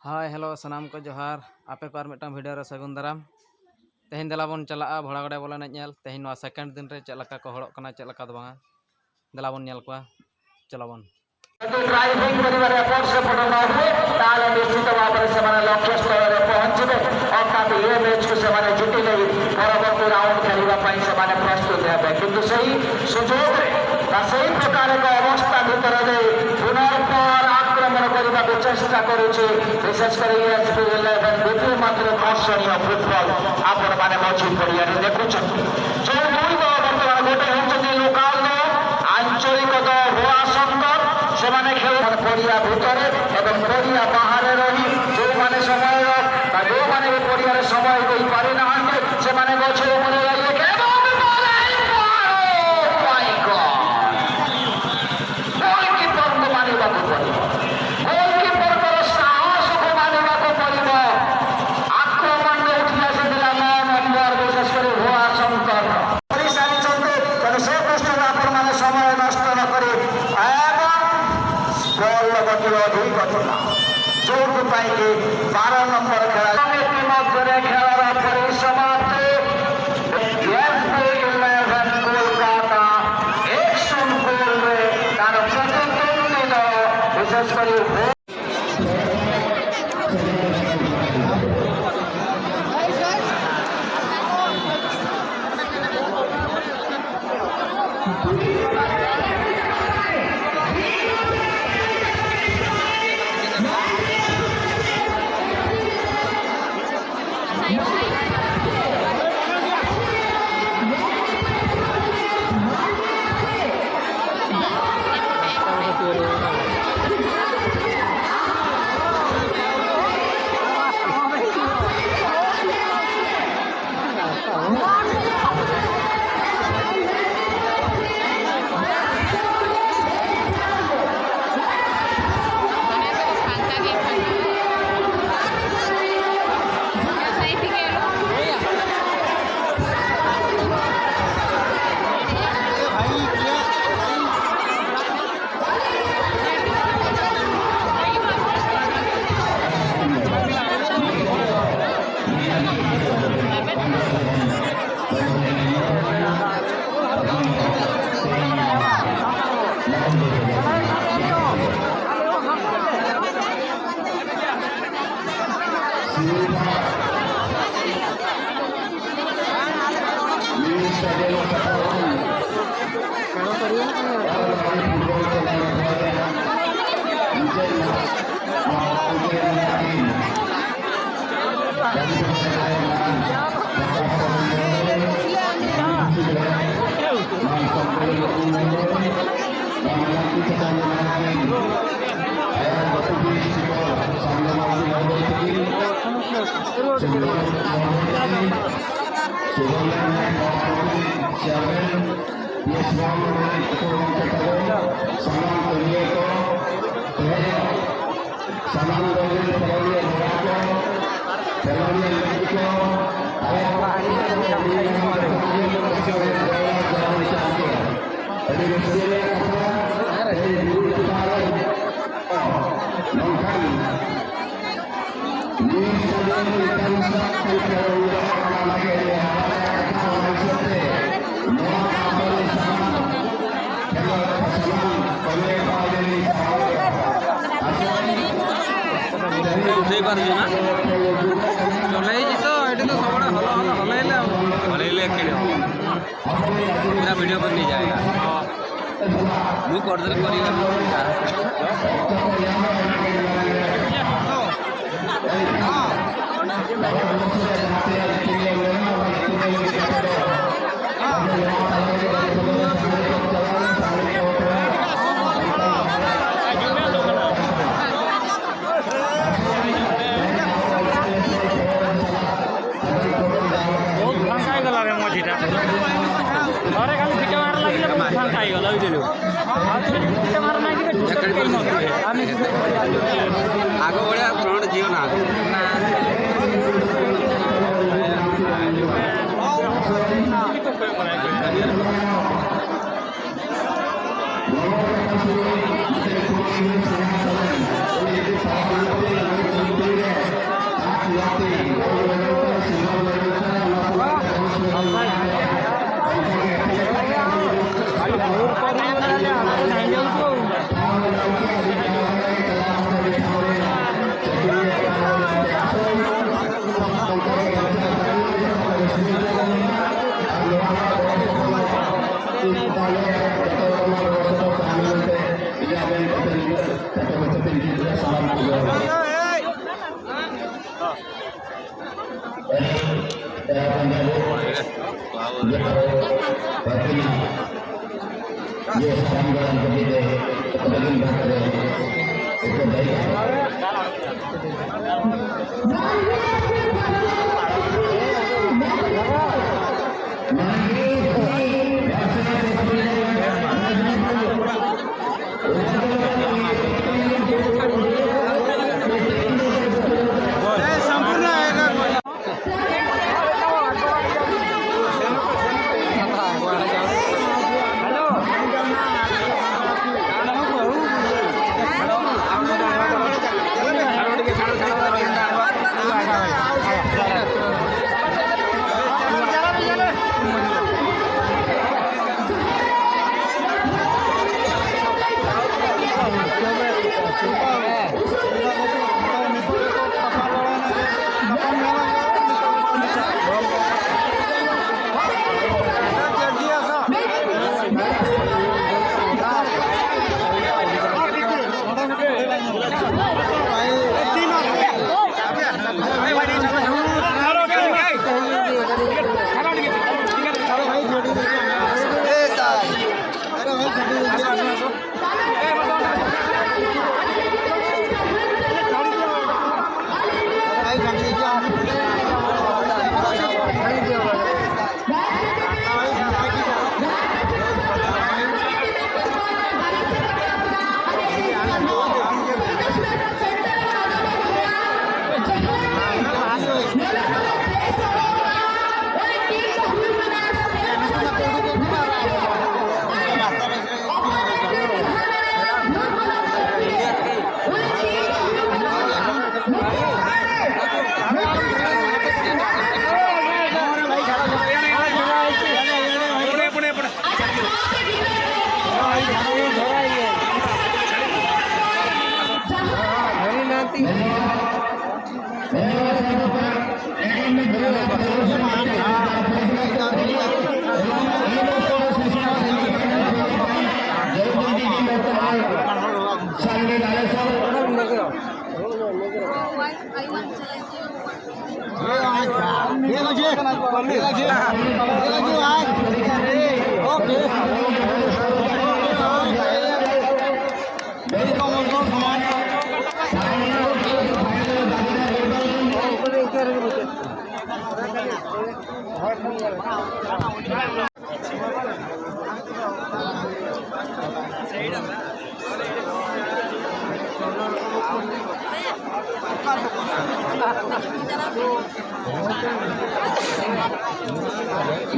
Hi hello सानाम को जोहार आपे को are मिट्टांग भिडियो रे सगुन दाराम। तेहेन देला बन चलाआ भोड़ागोड़ा बॉल एनेज ñेल। तेहेन नोवा सेकंड दिन रे चेद लेका को हड़ोग कना चेद लेका दो बांगा देला बन ñेल कोआ चलो बन। ଡ୍ରାଇଭିଂ କରିବାରେ ଏପଟ ସେପଟ ନ ହୁଏ, ତାହେଲେ ନିଶ୍ଚିତ ଭାବରେ ସେମାନେ ଲକ୍ଷ୍ୟସ୍ଥଳରେ ପହଞ୍ଚିବେ। ଅର୍ଥାତ୍ ଏ ମ୍ୟାଚକୁ ସେମାନେ ଜିତି ନେଇ ପରବର୍ତ୍ତୀ ରାଉଣ୍ଡ ଖେଳିବା ପାଇଁ ସେମାନେ ପ୍ରସ୍ତୁତ ହେବେ। କିନ୍ତୁ ସେହି ସୁଯୋଗରେ ବା ସେହି ପ୍ରକାର ଏକ ଅବସ୍ଥା ଭିତରେ ଦେଇ ପୁନର୍ବାର ଆକ୍ରମଣ କରିବାକୁ ଚେଷ୍ଟା କରୁଛି ବିଶେଷ କରି ଏସ୍ପି ଇଲେଭେନ୍। ଗୋଟିଏ ମାତ୍ର ଆକର୍ଷଣୀୟ ଫୁଟବଲ ଆପଣମାନେ ମଝି ପଡ଼ିଆରେ ଦେଖୁଛନ୍ତି। ଯେଉଁ ଦୁଇ ଦଳ ବର୍ତ୍ତମାନ, ଗୋଟେ ହେଉଛନ୍ତି ଲୋକାଲ ଦଳ, ଆଞ୍ଚଳିକ ଦଳ ଭୋଳାଶଙ୍କର। ସେମାନେ ଖେଳ ପଡ଼ିଆ ଭିତରେ ଏବଂ ପଡ଼ିଆ ବାହାରେ ରହି ଯେଉଁମାନେ ସମୟ ବା ଯେଉଁମାନେ ବି ପଡ଼ିଆରେ ସମୟ ଦେଇପାରିନାହାନ୍ତି, ସେମାନେ ଗଛ ଉପରେ ରହି। ଗୋଲକିପରଙ୍କୁ ମାନିବାକୁ ପଡ଼ିବ, ଗୋଲକିପରଙ୍କର ସାହସକୁ ମାନିବାକୁ ପଡ଼ିବ। ଆକ୍ରମଣରେ ଉଠି ଆସିଥିଲା 9 ନମ୍ବର, ବିଶେଷ କରି ଭୋଳା ଶଙ୍କର କରିସାରିଛନ୍ତି। ତେଣୁ ସେ ଦୃଷ୍ଟିରୁ ଆପଣମାନେ ସମୟ ନଷ୍ଟ ନ କରି ଏବଂ ବଲର ଗତି ଅଧିକ ଥିଲା, ଯୋଉଥିପାଇଁ କି 12 ନମ୍ବର ଖେଳ ଇତିମଧ୍ୟରେ ଖେଳର ପରିସମାପ୍ତି। ଏସ୍ପି ଇଲେଭେନ୍ କୋଲକାତା 1-0 ଗୋଲରେ ତାର ପ୍ରତିଦ୍ୱନ୍ଦ୍ୱୀ ଦଳ ବିଶେଷ କରି ଫାଙ୍କା କି ଫାଙ୍କା ସେଇଠିକି। ଉଠେଇ ପାରୁଛୁ ନା? ଚଲେଇଛି ତ ଏଠି ତ ସବୁବେଳେ ହଲ ହଲ ହଲେଇଲେ ଆଉ। ହଲେଇଲେ ଖେଳି ହବ, ପୁରା ଭିଡ଼ିଓ କରି ନେଇଯାଏଗା। ମୁଁ କରିଦେଲେ କରିବା। ବହୁତ ଫାଙ୍କା ହେଇଗଲା ରେ ମଝିଟା। ଥରେ ଖାଲି ଫିଟା ମାର ଲାଗିଲେ ବହୁତ ଫାଙ୍କା ହେଇଗଲା, ବୁଝିଲୁ? ଆଉ ଥରେ ଫିଟା ମାର ଲାଗିଲେ ଭିତରେ କେହି ନଥିବେ ଆମେ। ଆଗ ଭଳିଆ ଫ୍ରଣ୍ଟ ଝିଅ ନାହାନ୍ତି।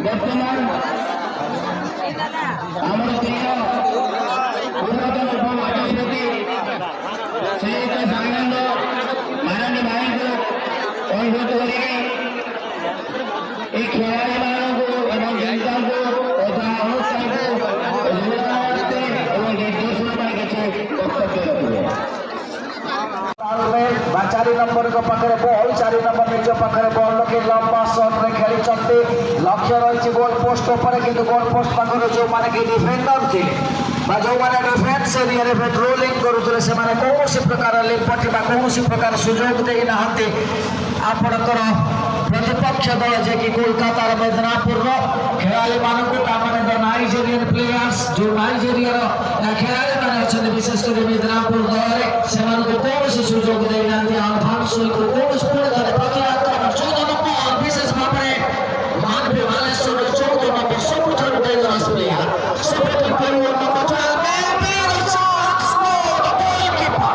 ବର୍ତ୍ତମାନ ଆମର ପ୍ରିୟ ପୂର୍ବତନ ଉପବାଚସ୍ପତି ଶ୍ରୀଯୁକ୍ତ ସାନନ୍ଦ ମାରାଣ୍ଡି ଭାଇଙ୍କୁ ଅନୁରୋଧ କରିକି এই ଖେଳାଳିମାନଙ୍କୁ ଏବଂ ଜନତାଙ୍କୁ ତଥା ଅନୁଷ୍ଠାନକୁ ଏବଂ ନିର୍ଦ୍ଦେଶନା ପାଇଁ କିଛି ବକ୍ତବ୍ୟ ରଖିବେ। ବା 4 ନମ୍ବରଙ୍କ ପାଖରେ ବଲ୍, 4 ନମ୍ବର ନିଜ ପାଖରେ ବଲ୍ ରଖି ଲମ୍ବା ସଟ୍ରେ ଖେଳିଛନ୍ତି। ଲକ୍ଷ୍ୟ ରହିଛି ଗୋଲ ପୋଷ୍ଟ ଉପରେ, କିନ୍ତୁ ଗୋଲ ପୋଷ୍ଟ ପାଖରେ ଯେଉଁମାନେ କି ଡିଫେଣ୍ଡର ଥିଲେ ବା ଯେଉଁମାନେ ଡିଫେନ୍ସ ଏରିଆରେ ପେଟ୍ରୋଲିଂ କରୁଥିଲେ, ସେମାନେ କୌଣସି ପ୍ରକାର ଲିପଟି ବା କୌଣସି ପ୍ରକାର ସୁଯୋଗ ଦେଇନାହାନ୍ତି ଆପଣଙ୍କର ପ୍ରତିପକ୍ଷ ଦଳ, ଯିଏକି କୋଲକାତାର ମେଦିନାପୁରର ଖେଳାଳିମାନଙ୍କୁ। ତାମାନେ ଦ ନାଇଜେରିଆନ ପ୍ଲେୟାର୍ସ, ଯେଉଁ ନାଇଜେରିଆର ଖେଳାଳିମାନେ ଅଛନ୍ତି ବିଶେଷ କରି ମେଦିନାପୁର ଦଳରେ, ସେମାନଙ୍କୁ କୌଣସି ସୁଯୋଗ ଦେଇନାହାନ୍ତି। ଆଲଫାନ୍ସୋକୁ କୌଣସି ପୁଣି ଥରେ ପ୍ରତି ଆକ୍ରମଣ। 14 ନମ୍ବର, ବିଶେଷ ଭାବରେ ମାନଭି ବାଲେଶ୍ୱର 14 ନମ୍ବର ସବୁଠାରୁ ଡେଞ୍ଜରସ୍ ପ୍ଲେୟାର। ସେପଟେ number 12, goalkeeper,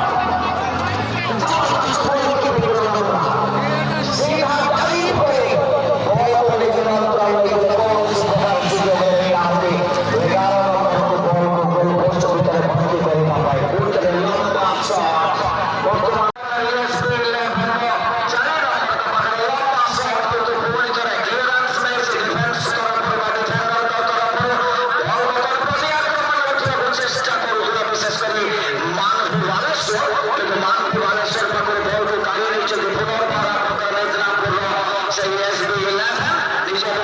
ଜବରଦସ୍ତ ଗୋଲକିପର ନମୁନା। ସିଧା ଡାଇଭ୍ କରି ବଲକୁ ନିଜ ନିୟନ୍ତ୍ରଣ ନେଇଗଲେ, କୌଣସି ପ୍ରକାର ସୁଯୋଗ ଦେଇନାହାନ୍ତି 11 ନମ୍ବରକୁ ବଲକୁ ଗୋଲ ପୋଷ୍ଟ ଭିତରେ ଭର୍ତ୍ତି କରିବା ପାଇଁ। ପୁଣି ଥରେ ଲମ୍ବା ସଟ୍। ବର୍ତ୍ତମାନ 4 ନମ୍ବର ପାଖରେ ଲମ୍ବା ସଟ୍, କିନ୍ତୁ ପୁଣି ଥରେ କ୍ଲିୟରାନ୍ସ ମ୍ୟାଚ୍ ଡିଫେନ୍ସ ତରଫରୁ ବା ଡିଫେଣ୍ଡରଙ୍କ ତରଫରୁ ବଲ ପ୍ରତି ଆକ୍ରମଣ ରଖିବାକୁ ଚେଷ୍ଟା କରୁଥିଲା ବିଶେଷ କରି ମାନଭି ବାଲେଶ୍ୱର, କିନ୍ତୁ ମାନଭି ବାଲେଶ୍ୱର ପାଖରୁ ବଲକୁ କାଢ଼ି ନେଇଛନ୍ତି ପୁନର୍ବାର ଆପଣଙ୍କର ମେଦିନାପୁରର ସେଇ ଏସ୍ ବି 11। ନିଜକୁ